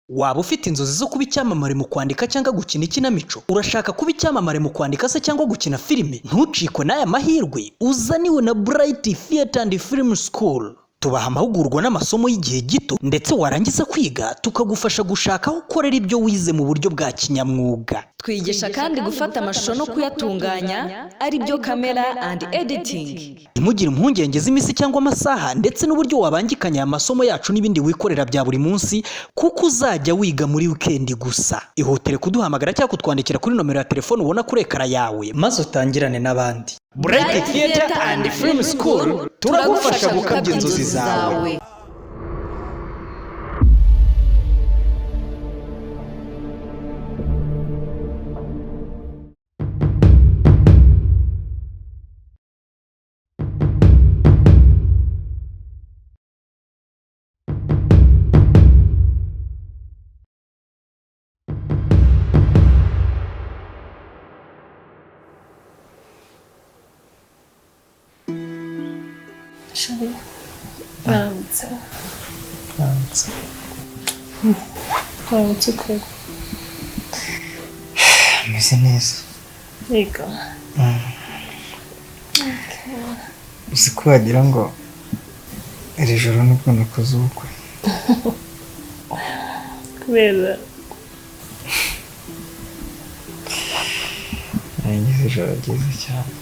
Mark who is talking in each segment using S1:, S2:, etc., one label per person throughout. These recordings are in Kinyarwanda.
S1: Waba ufite inzozi zo kuba icyamamare mu kwandika cyangwa gukina ikinamico? Urashaka kuba icyamamare mu kwandika se cyangwa gukina filime? Ntucikwe n'aya mahirwe uzaniwe na Bright Theatre and Film School. Tubaha amahugurwa n'amasomo y'igihe gito, ndetse warangiza kwiga tukagufasha gushaka aho ukorera ibyo wize mu buryo bwa kinyamwuga.
S2: Twigisha kandi gufata amashusho no kuyatunganya, ari byo camera and editing.
S1: Ntimugire impungenge z'iminsi cyangwa amasaha ndetse n'uburyo wabangikanya aya masomo yacu n'ibindi wikorera bya buri munsi, kuko uzajya wiga muri wikendi gusa. Ihutire kuduhamagara cyangwa kutwandikira kuri nomero ya telefone ubona kuri ekara yawe, maze utangirane n'abandi. Bright Theatre and Film School, turagufasha gukabya inzozi zawe.
S3: Chérie, baramutse.
S4: Baramutse.
S3: Baramutse ukuri.
S4: Meze neza.
S3: Yego.
S4: Uzi ko wagira ngo iri joro nibwo nakoze ubukwe.
S3: Kubera
S4: Nagize ijoro ryiza cyane.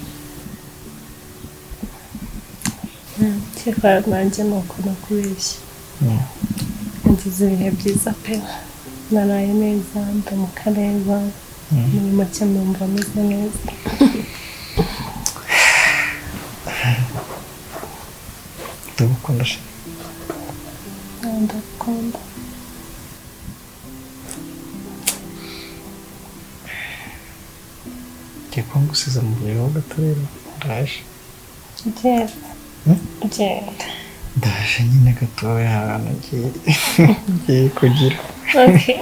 S3: Cyakora nanjye ni uko nakubeshya. Nagize ibihe byiza pe. Naraye neza, ndamuka neza. Muri make numva meze neza.
S4: Ndagukunda chérie.
S3: Ndagukunda.
S4: Ngiye kuba ngusize mu buriri ho gato rero. Ndaje.
S3: Genda. Genda.
S4: Ndaje nyine gatoya ahantu ngiye kugira.
S3: Okay.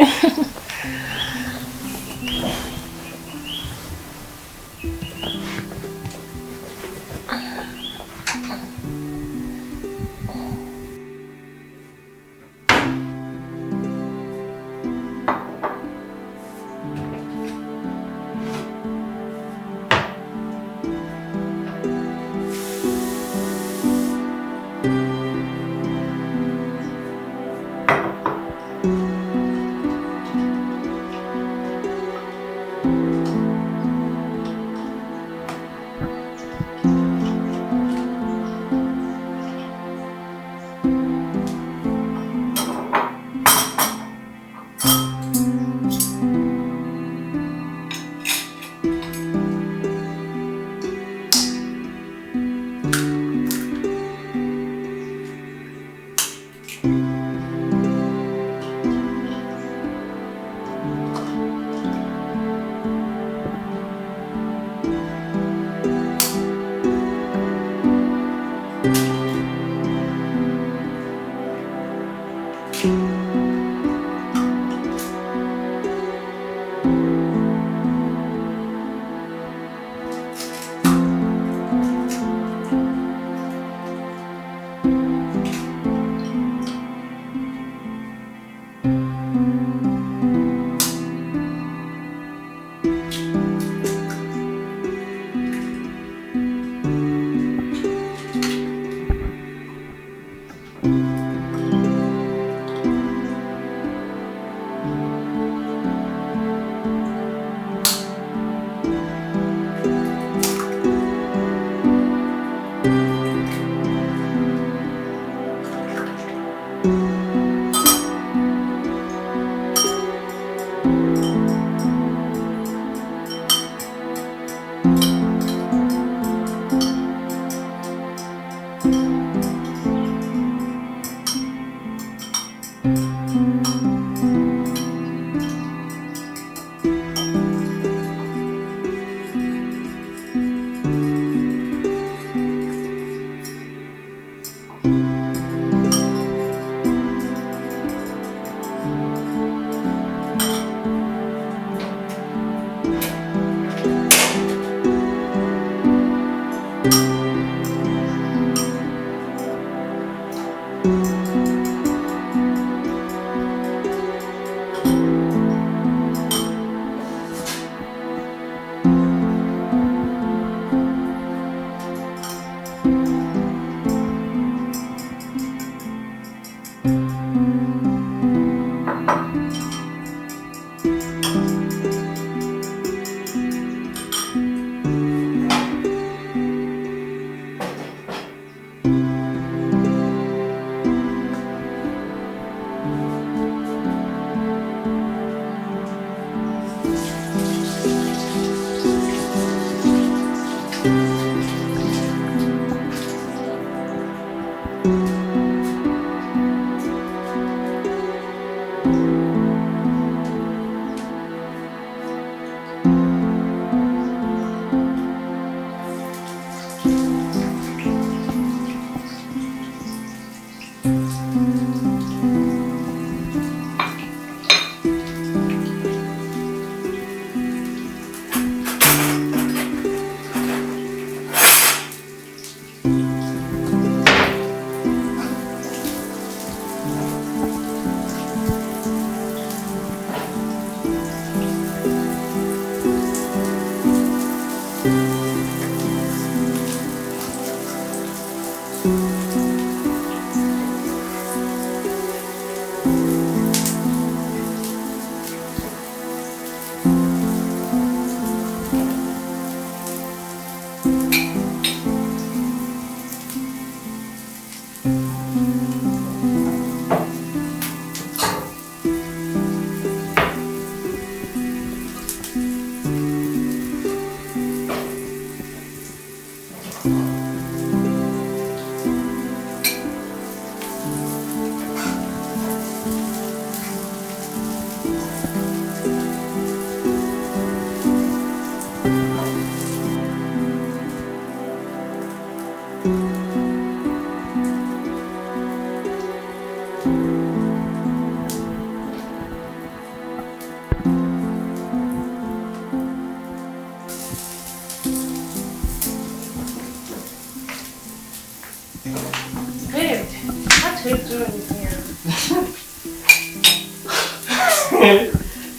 S3: doing here?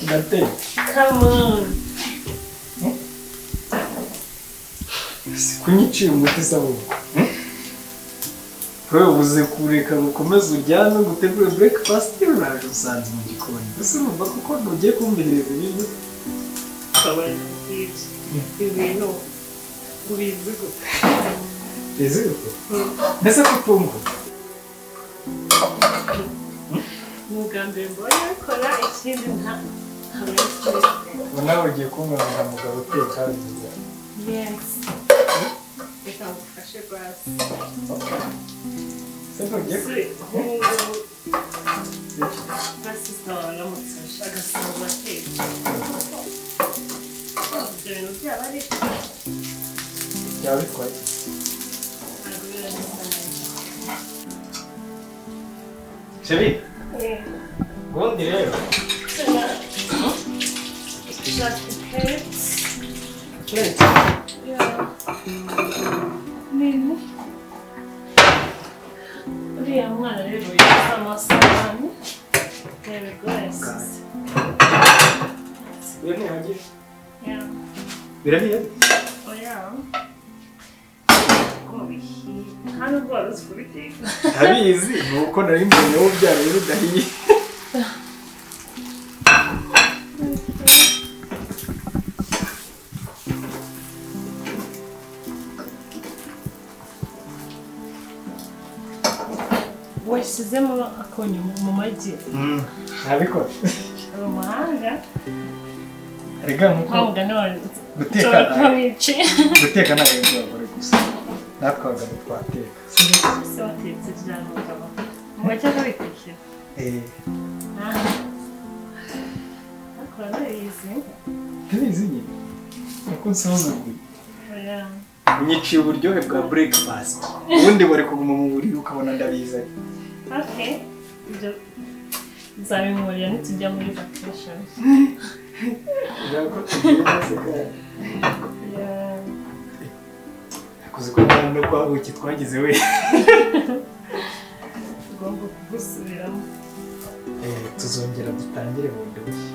S4: Ndateka.
S3: Come on.
S4: Si kunyiciye umuti se ahubwo? Wowe ubuze kureka ngo ukomeze uryame ngo utegure breakfast, uraje usanze mu gikoni. Ese urumva koko ugiye kumvireza ibiryo?
S3: Babarira ibyo ibintu ubizi gute?
S4: Bizi gute? Mbese ko utunguwe?
S3: Ni ubwa mbere mbonye abikora, ikindi nta ntabwo.
S4: Ubu nawe ugiye kumbwira mugabo uteka bivuze.
S3: Yes, reka ngufashe basi.
S4: Se ntugiye
S3: Se nk'ubu ngubu basista wawe aramutse agasanga ateka, ibyo bintu byaba ari
S4: Byaba bitwaye?
S3: Ntabwo biba bisa neza.
S4: Chéri, ubundi rero
S3: Shaka plates.
S4: Plate.
S3: Yeah. Nini? Uriya mwana rero yoza amasahani. There we go, yasize.
S4: Iyo ntihagije.
S3: Yeah.
S4: Birahiye?
S3: Oya. Ko bihiye. Nta nubwo wari uzi kubiteka.
S4: Ndabizi, ni uko nari mbonye wowe byaraye bidahiye.
S3: Washyizemo akonyo mu magi.
S4: Ntabikora.
S3: Uri umuhanga.
S4: Erega nkuko
S3: Wa mugani wawe.
S4: Guteka
S3: Nshobora kuba mwici.
S4: Guteka ntabwo ari iby'abagore gusa, natwe abagabo twateka.
S3: Ese watetse ryari umugabo? Wajyaga witekera?
S4: Eh.
S3: Ah. Ariko urabizi.
S4: Ndabizi nyine, nuko nsuzuguye.
S3: Oya.
S4: Unyiciye uburyohe bwa breakfast. Ubundi wari kuguma mu buriri ukabona ndabizanye.
S3: Okay. Ibyo nzabimurira nitujya muri vacation.
S4: Ushaka ko tugiye maze kandi
S3: Yeah.
S4: nakoze ko nta no kwa buki twagize we.
S3: Tugomba kugusubiramo.
S4: Eh, tuzongera dutangire bundi bushya.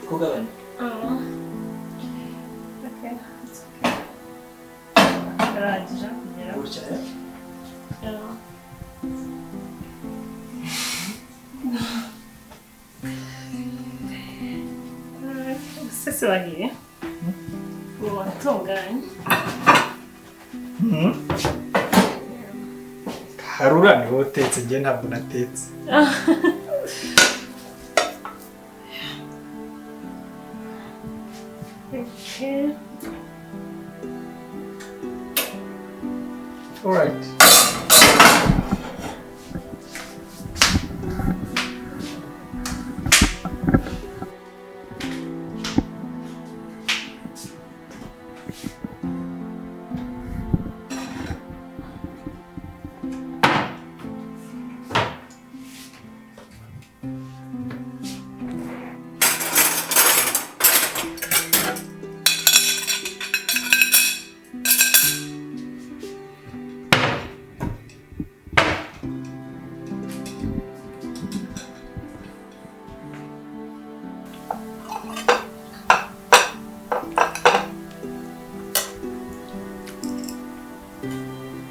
S4: Kugabanya.
S3: Ah. Okay. It's okay. Birahagije kugera.
S4: Gutya, eh?
S3: Yeah. Ese wahiye? Ubu watunganye.
S4: Harura ni wowe utetse, njye ntabwo natetse.
S3: Okay.
S4: Alright.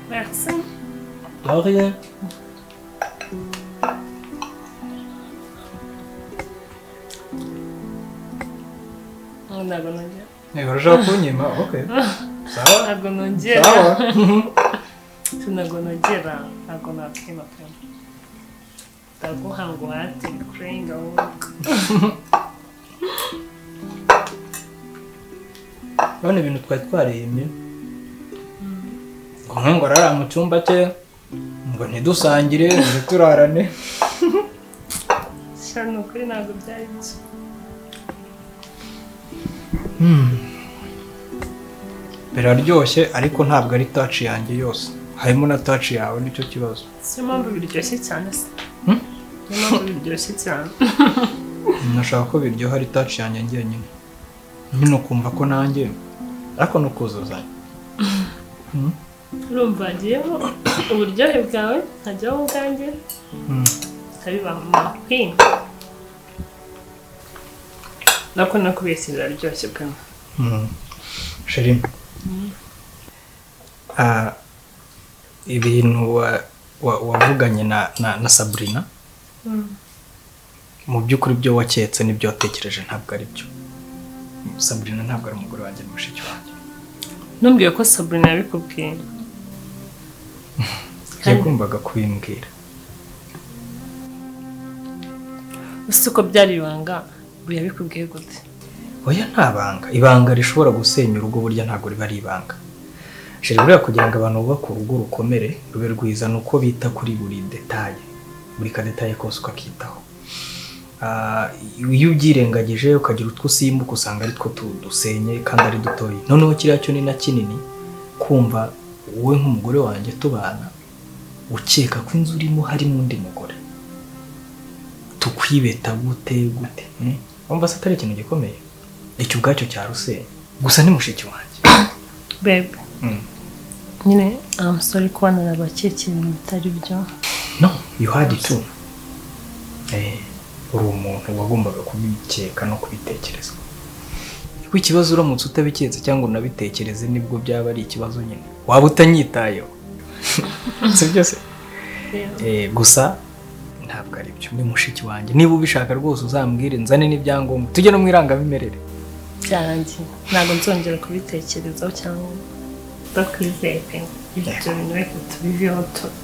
S3: Merci.
S4: De rien.
S3: Ntabwo nongera.
S4: Yego, urashaka kunyima? Okay. Sawa.
S3: Ntabwo nongera.
S4: Sawa.
S3: Ntabwo nongera. Ntabwo nakwima pe. Ndaguha ngo uhate kurenga wowe.
S5: Urabona ibintu twari twaremye, ngo umwe ngo arara mu cyumba cye, ngo ntidusangire,
S4: Ntiturarane.
S3: Sha, ni ukuri ntabwo byari byo.
S4: Biraryoshye, ariko ntabwo ari touch yanjye yose. Harimo na touch yawe, nicyo kibazo.
S3: Siyo mpamvu biryoshye cyane se?
S4: Hmm?
S3: Niyo mpamvu biryoshye cyane.
S4: Nashaka ko biryoha ari touch yanjye njyenyine. Nyine ukumva ko nanjye, ariko no kuzuzanya.
S3: Urumva hagiyeho uburyohe bwawe, hajyaho ubwanjye, nkabiba makwini. Nako nakubeshye biraryoshye pe.
S5: Chérie, ibintu wavuganye na Sabrina, mu by'ukuri ibyo waketse n'ibyo watekereje ntabwo ari byo. Sabrina ntabwo ari umugore wanjye, ni mushiki wanjye.
S3: Ntumbwiye ko Sabrina yabikubwiye.
S5: Yagombaga kubimbwira.
S3: Ese ko byari ibanga, ubu yabikubwiye gute?
S5: Oya, nta banga. Ibanga rishobora gusenya urugo burya ntabwo riba ari ibanga. Chérie, buriya kugira ngo abantu bubake urugo rukomere rube rwiza ni uko bita kuri buri détail, buri ka détail kose ukakitaho. Iyo ubyirengagije ukagira utwo usimbuka usanga ari two dusenye kandi ari dutoya. Noneho kiriya cyo ni na kinini, kumva wowe nk'umugore wanjye tubana ukeka ko inzu urimo harimo undi mugore, tukwibeta gute gute? Wumva se atari ikintu gikomeye? Icyo ubwacyo cyarusenya. Gusa ni mushiki wanjye.
S3: Babe, nyine I'm sorry kuba narabakekeye ibintu bitari byo.
S5: No, you had to. Uri umuntu wagombaga kubikeka no kubitekereza. Kuko ikibazo uramutse utabiketse cyangwa unabitekereze nibwo byaba ari ikibazo nyine. Waba utanyitayeho. Si byo se? Gusa ntabwo ari byo. Ni mushiki wanjye. Niba ubishaka rwose uzambwire nzane n'ibyangombwa. Tujye no mu irangamimerere.
S3: Byarangiye, ntabwo nzongera kubitekerezaho cyangwa ndakwizeye pe. Ibyo bintu reka tubiveho,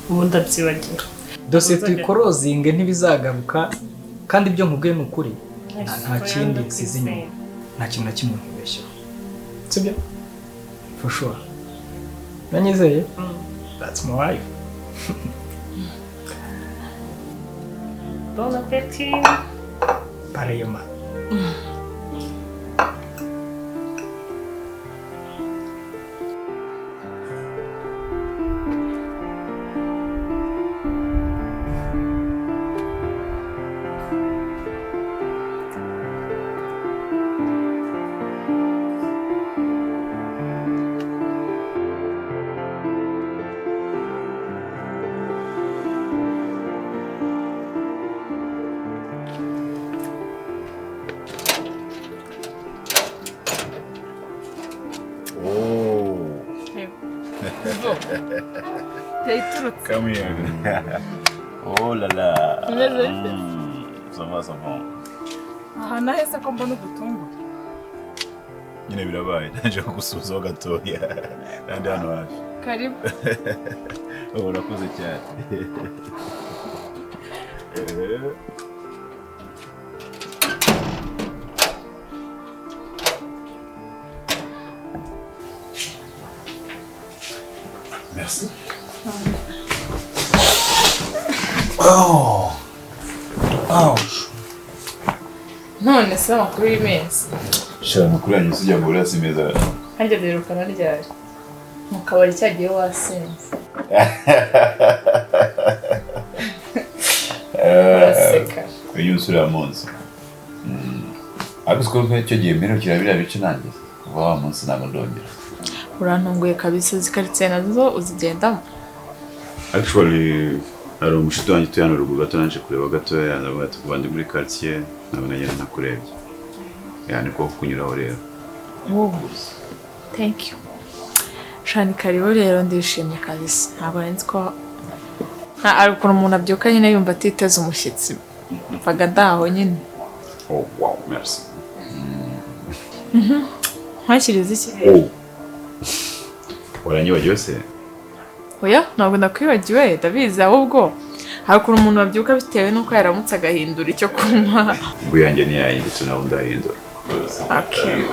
S3: ubundi ndabyibagira.
S5: Dosiye tuyikorozinge ntibizagaruka, kandi ibyo nkubwiye ni ukuri. Nta kindi nsize inyuma. Nta kintu na kimwe nkubeshyeho. Sibyo? For sure. Nanyizeye? That's my wife.
S3: Bon appétit.
S5: Pareillement.
S6: Come here. Oh là là. Ça va, ça va.
S7: Aha nahese ko mbona udutungu.
S6: Nyine birabaye, naje kugusuhuzaho gatoya. Kandi hano hafi.
S7: Karibu.
S6: Oh, urakoze cyane. Merci. Oh. Ouch.
S7: None se amakuru y'iminsi?
S6: Sha, amakuru yanyu sijya ngo urasi meza.
S7: Nanjye duherukana ryari? Mu kabari cyagiye wasinze. Uraseka.
S6: Uyu munsi uriya munsi. Ariko siko icyo gihe mperukira biriya bice nanjye. Kuva wa munsi ntabwo ndongera.
S7: Urantunguye kabisa, izi karitsiye nazo uzigendamo?
S6: Actually, hari umushuti wanjye utuye hano ruguru gato, naje kureba gatoya, ndavuga ati kuva ndi muri quartier ntabwo nagenda ntakurebye. Yani ko kunyuraho rero.
S7: Oh, thank you. Shani, karibu rero, ndishimye kabisa. Ntabwo nari nzi ko hari ukuntu umuntu abyuka nyine yumva atiteze umushyitsi. Mvaga ndaho nyine.
S6: Oh wow, merci.
S7: Nkwakiriza iki?
S6: Oh. Waranyibagiwe se?
S7: Oya, ntabwo nakwibagiwe, ndabizi. Ahubwo hari ukuntu umuntu abyuka bitewe n'uko yaramutse agahindura icyo kunywa.
S6: Ubwo yanjye ntiyahindutse, nawe ndahindura.
S7: Okay.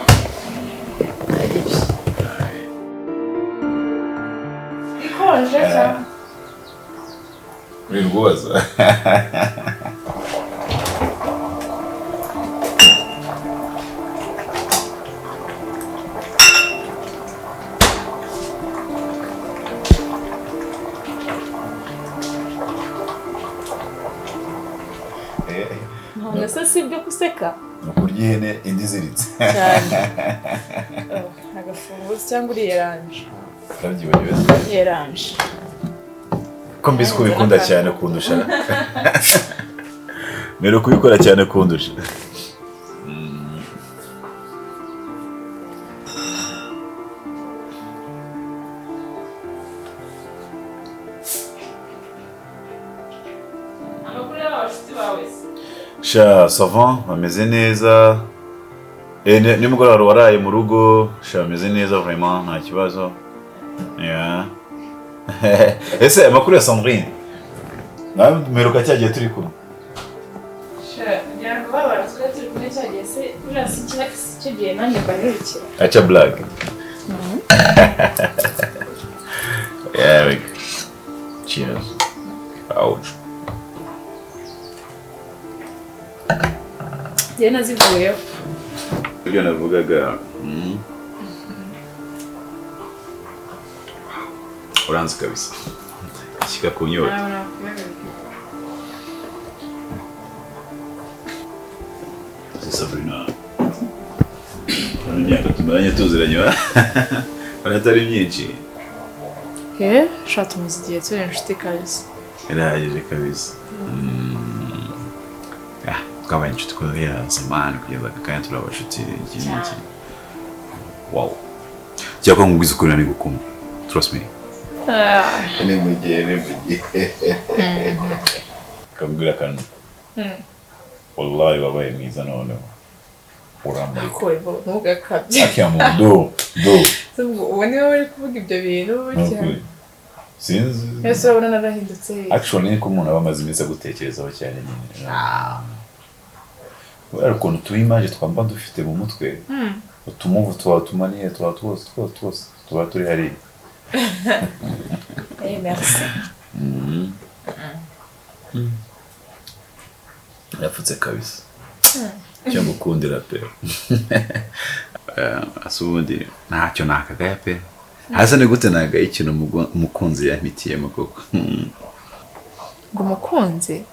S7: Ikonje cyane.
S6: Uri rwoza.
S7: None se si ibyo guseka?
S6: Ni ukurya ihene indi iziritse.
S7: Cyane. Agafunguzo cyangwa uriyeranje?
S6: Urabyibagiwe?
S7: Yeranje.
S6: Ko mbizi ko ubikunda cyane kundusha. Mbere kubikora cyane kundusha. Sha savant bameze neza. Nimugoroba waraye mu rugo, sha bameze neza vraiment nta kibazo. Yeah. Ese amakuru ya Sandrine? Nawe mperuka cyagiye turi kumwe.
S7: Sha ngira ngo babara twari turi kumwe cyagiye se buriya si icyo gihe nanjye mbaherukira.
S6: Acha blague. Yeah, we... Cheers. Ouch.
S7: Njye nazivuyeho.
S6: Ibyo navugaga. Uranzi kabisa. Shyika ku nyota. Sabrina. Imyaka tumaranye tuziranye atari myinshi.
S7: Sha tumaze igihe turi inshuti kabisa.
S6: Irahagije kabisa. Twabaye inshuti kubera zamani kugeza aka kanya turi abashuti iki n'iki. Wow. Cyakora nkubwiza ukuri nari gukunda. Trust me. Ni mu gihe. Kabwira akantu. Wallahi wabaye mwiza noneho. Uramurika.
S7: Ntugakabye.
S6: Akiyamuntu do.
S7: Ubu niba bari kuvuga ibyo bintu cyane.
S6: Sinzi.
S7: Ese urabona narahindutse.
S6: Actually niko umuntu aba amaze iminsi agutekerezaho cyane nyine. Kubera ukuntu tuba image twamba dufite mu mutwe. Utumuvu tuba tumaniye tuba twose tuba turi hariya.
S7: Eh merci.
S6: Yapfutse kabisa. Icyo ngukundira pe. Ase ubundi ntacyo nakagaya pe. Hasa ni gute nagaye ikintu umukunzi yampitiyemo koko.
S7: Ngo umukunzi?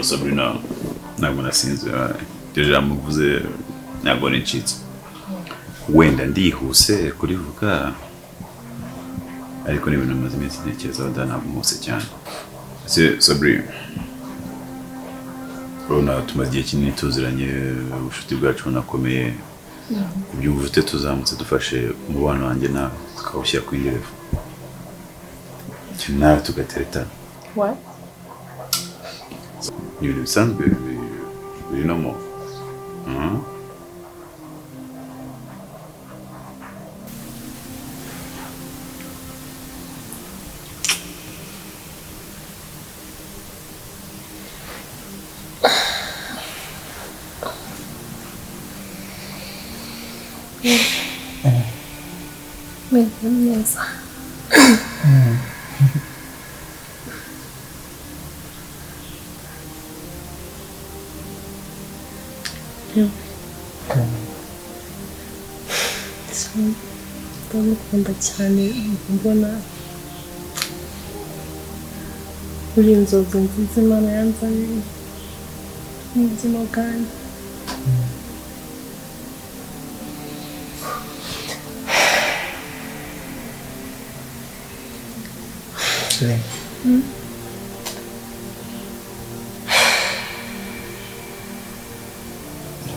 S6: Sabrina ntabwo nasinze iryo jambo uvuze ntabwo nicitse. Wenda ndihuse kurivuga ariko ni ibintu maze iminsi ntekerezaho da ntabwo mpuse cyane. Ese Sabrina urabona tumaze igihe kinini tuziranye, ubucuti bwacu bunakomeye. Ubyumva ute tuzamutse dufashe umubano wanjye nawe tukawushyira ku yindi level nawe tugateretana.
S7: What?
S6: Ni ibintu bisanzwe biri no mu
S3: Meze neza. Ndamukunda cyane mbona uri inzozi nziza Imana yanzaniye mu buzima bwanjye.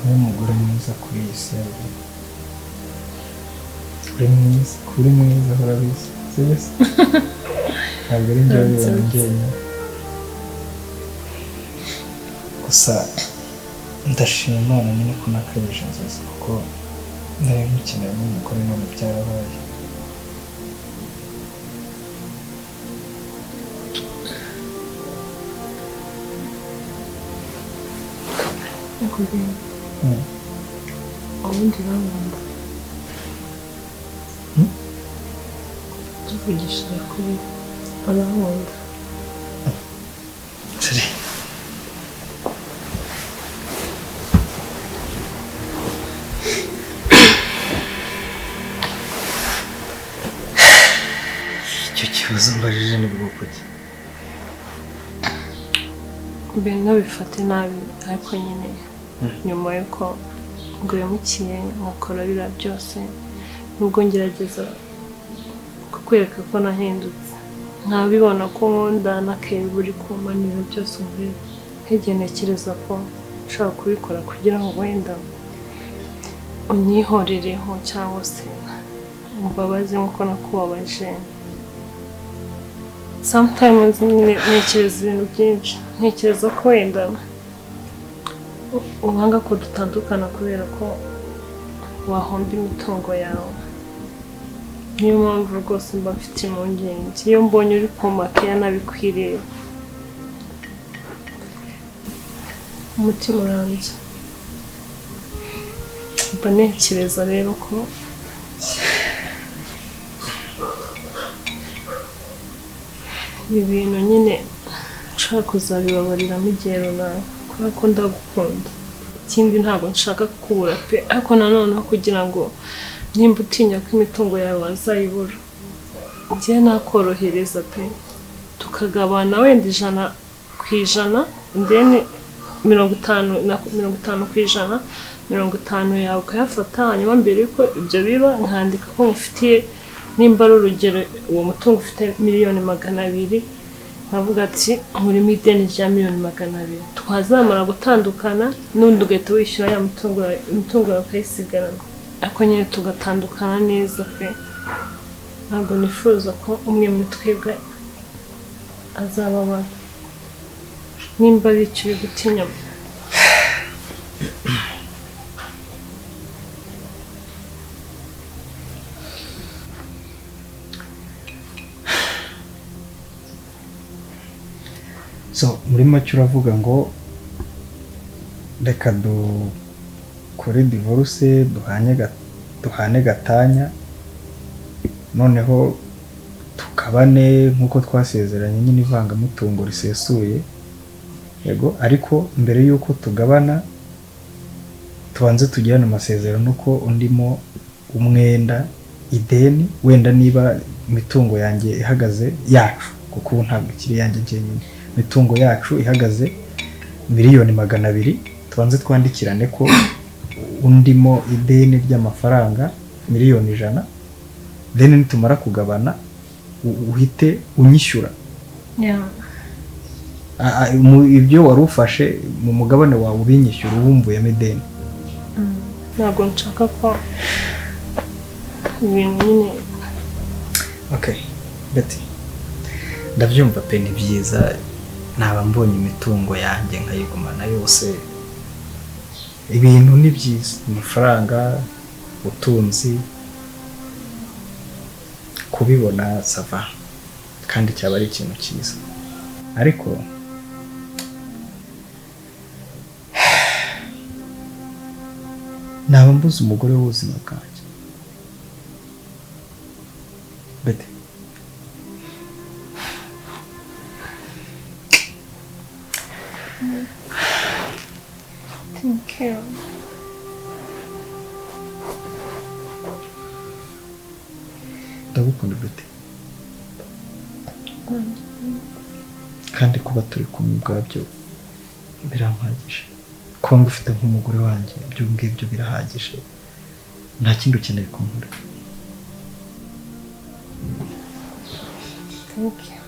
S5: Uri umugore mwiza kuri iyi si. Uri mwiza, uri mwiza urabizi. Sibyo se? Ntabwo ari njye ubibona njyenyine. Gusa ndashima Imana nyine ko nakabije inzozi kuko nari nkukeneye nk'umugore none byarabaye.
S3: Nakubwiye. Ubundi urankunda. Tuvugishije kuri urankunda.
S5: Icyo kibazo mbajije ni bwoko ki?
S3: Mbere ntubifate nabi ariko nyine nyuma y'uko Nguhemukiye nkakora biriya byose, nubwo ngerageza kukwereka ko nahindutse, nkabibona ko nkunda n'akebo uri kumanira byose umureba, nk'igihe ntekereza ko nshobora kubikora kugira ngo wenda unyihorereho cyangwa se umbabaze nk'uko nakubabaje. Sometimes ntekereza ibintu byinshi, ntekereza ko wenda ubanga ko dutandukana kubera ko wahomba imitungo yawe. Niyo mpamvu rwose mba mfite impungenge iyo mbonye uri kumakeya nabikwiriye, umutima urambye. Mba ntekereza rero ko ibi bintu nyine nshaka kuzabibabariramo igihe runaka, kubera ko ndagukunda. Ikindi ntabwo nshaka kukubura pe, ariko nanone kugira ngo nimba utinya ko imitungo yawe wazayibura, njye nakorohereza pe, tukagabana wenda 100%, then 50 ku ijana, 50 yawe ukayafata. Hanyuma mbere yuko ibyo biba nkandika ko mufitiye, nimba ari urugero uwo mutungo ufite 200,000,000, nkavuga ati nkurimo ideni rya 200,000,000, twazamara gutandukana n'undi ugahita wishyura ya mutungo, imitungo yawe ukayisigarana, ariko nyine tugatandukana neza pe. Ntabwo nifuza ko umwe muri twebwe azababara nimba ari icyo uri gutinya.
S5: So muri make uravuga ngo reka dukore divorce, duhane gatanya, noneho tukabane nk'uko twasezeranye nyine ivangamutungo risesuye. Yego, ariko mbere y'uko tugabana tubanze tugirane amasezerano ko undimo umwenda ideni, wenda niba imitungo yanjye ihagaze yacu, kuko ubu ntabwo ikiri yanjye njyenyine, imitungo yacu ihagaze 200,000,000, tubanze twandikirane ko undimo ideni ry'amafaranga 100,000,000, then nitumara kugabana uhite unyishyura. Ibyo wari ufashe mu mugabane wawe ubinyishyura ubumvuyemo ideni.
S3: Ntabwo nshaka ko ibintu nyine.
S5: Okay, Betty, ndabyumva pe, ni byiza naba mbonye imitungo yanjye nkayigumana yose, ibintu ni byiza, amafaranga, ubutunzi, kubibona sava, kandi cyaba ari ikintu cyiza. Ariko naba mbuze umugore w'ubuzima bwanjye. Betty,
S3: thank you.
S5: Ndagukunda Betty, kandi kuba turi kumwe ubwabyo birampagije, kuba ngufite nk'umugore wanjye ibyo ngibyo birahagije, nta kindi ukeneye kunkora.
S3: Thank you.